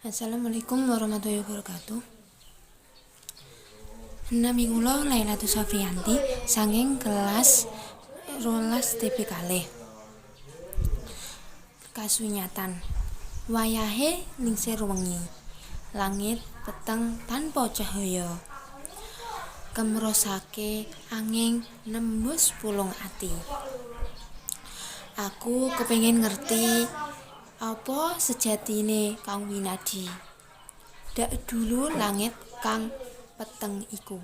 Assalamualaikum warahmatullahi wabarakatuh. Nami kula Lailatul Safrianti saking kelas 12 TB kalih. Kasunyatan. Wayahe lingsir wengi. Langit peteng tanpa cahaya. Kemrosake angin nembus pulung ati. Aku kepengin ngerti apa sejatine kang winadi. Dak dulu langit kang peteng iku.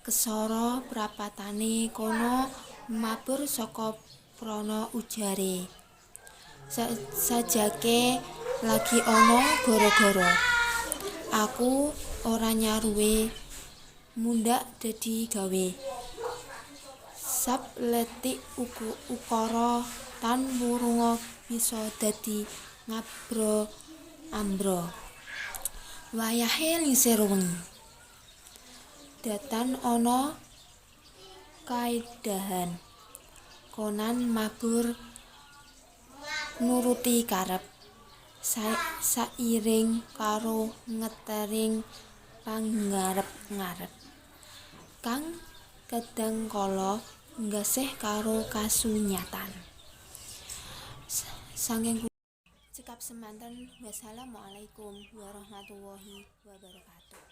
Kesara prapatane kono mabur saka prana ujare. Sajake lagi ana gara-gara. Aku ora nyaruwe mundhak dadi gawe. Sap letik ukara tan wurunga bisa dadi ngabra ambra. Wayahe lingsir wengi. Datan ana kaedahan. Konan mabur nuruti karep. Sairing karo ngetering pangarep-ngarep. Kang kadangkala nggasih karo kasunyatan. Saking cekap semanten, wassalamualaikum warahmatullahi wabarakatuh.